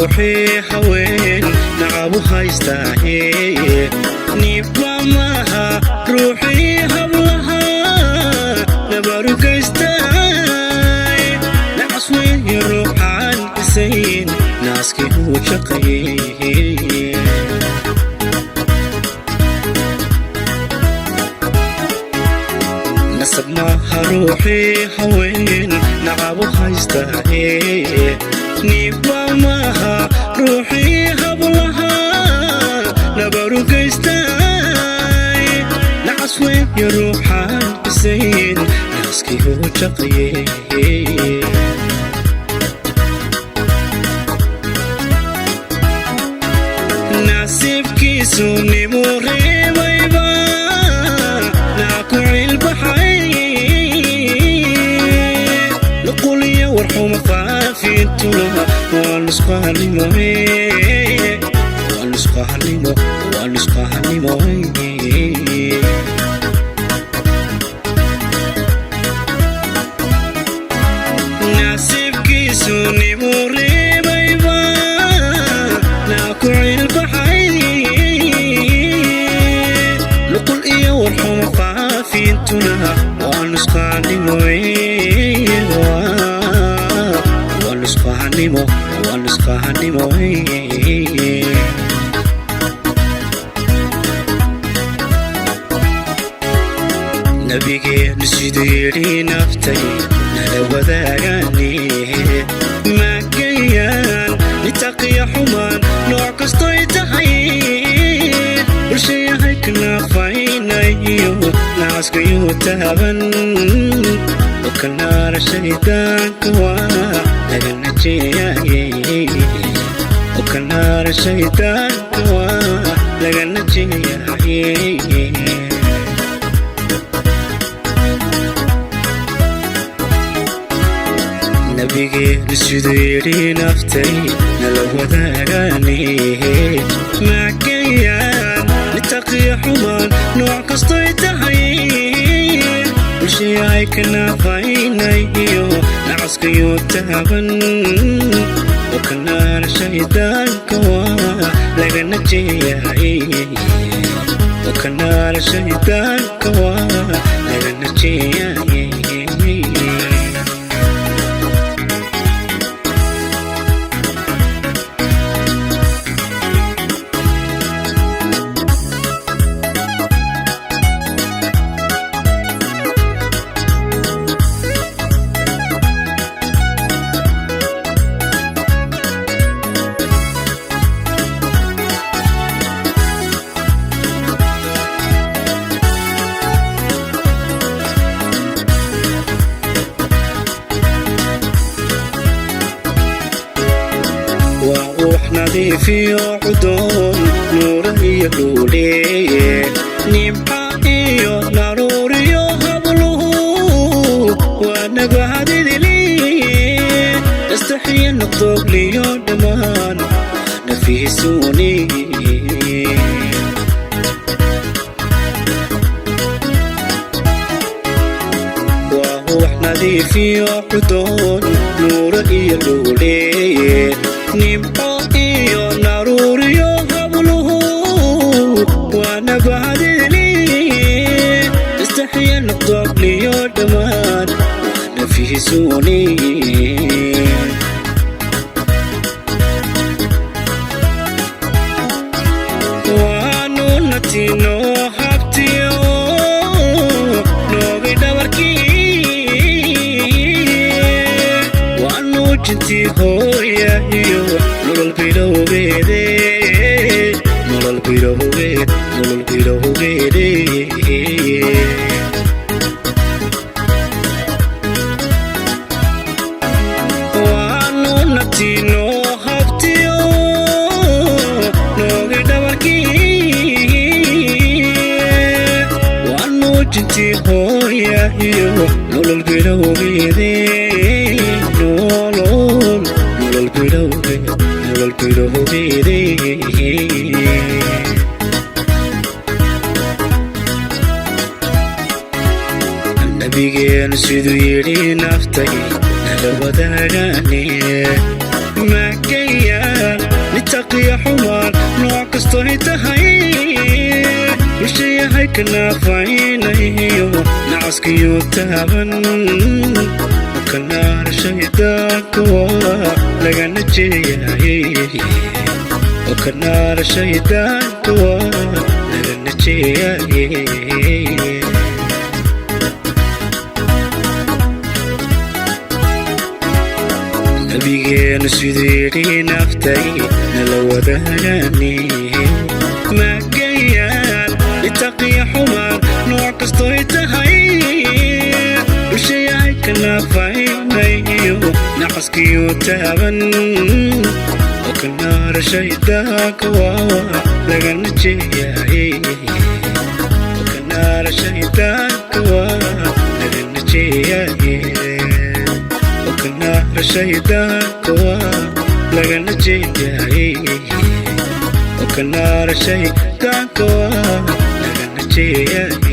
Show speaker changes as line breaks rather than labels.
Ruuxii haween nacabu haystaaye, niba maaha ruuxii hablaha nabarugaystay. Nacas weeye ruuxaan isayn naaskii uu shaqayey. Nasab maaha ruuxii haween nacabu haystaaye, niba maaha ruuxii hablaha nabarugaystay. Nacas weeye ruuxaan isayn naaskii uu shaqayey. Nasiibkiisu nimuu reebayba naa ku cilbaxay. Nuquliya warxuma faafintuna waa nusqahanimo, waa nusqahanimo, waa nusqahanimo. Nasiibkiisu nimuu reebayba naa ku cilbaxay. Nuqul iyo warxuma faafintuna waa nusqahanimo, waa nusqahanimo, waa nusqahanimo. Nabigeenu siduu yidhi naftay nala wadaagani, maagayaan nitaqiya xumaan nooc kastoy tahay. Bulshayahay kanaafaynaiyo nacaskayuu taaban okanaara shaydaanka waa laga najeeyaye, okanaara shaydaanka waa laga najeeyaye. Nabigeenu siduu yidhi naftay nala wadaagani, maagayaan nitaqiya xumaan nooc kastoy tahay. Bulshayahay kanaafaynaiyo nacaskayuu taaban okanaara shaydaanka waa laga najeeyaye, okanaara shaydaanka waa laga najeeyaye. Waa ubax nadiifiyo cudoon, nuura iyo dhuuleeye, nimca iyo naruuriyo habluhu waa nabahadidili. Astaxiya noqdoogliyo dhammaan waa nafiisuuni. Waa ubax nadiifiyo cudoon, nuura iyo dhuuleeye, nimco iyo naruuriyo habluhu waa nabahadidili. Istaxiya noqdoogliyo dhammaan waa nafiisuuni. Waanu natino habtiyo noogay dhabarkii, waanu jintii hooya iyo nolol bilowgeede, nolol bilowgeed, nolol bilowgeede. Waanu natino habtiyo noogay dhabarkii, waanu jintii hooya iyo nolol bilowgeede, nolol, nolol bilowgeed, nolol bilowgeede. Nabigeenu siduu yidhi naftay nala wadaagane, maagayaan kastoy tahay, bulshayahay kanaafaynayyo nacaskiyo taaban, kanaar shaydaanka lagana jeeyaye, kanaar shaydaanka lagana jeeyaye. Nabigeenu siduu yidhi naftay nala wadaagani, maagayaan itaqiya xumaan nooc kastoy tahay, bulshayahay kanaafaynayyo nacaskiyo taaban, kanaara shaydaanka lagana jeeyaye, kanaara shaydaanka lagana jeeyaye, kanaara shaydaanka lagana jeeyaye, kanaara shaydaanka lagana jeeyaye.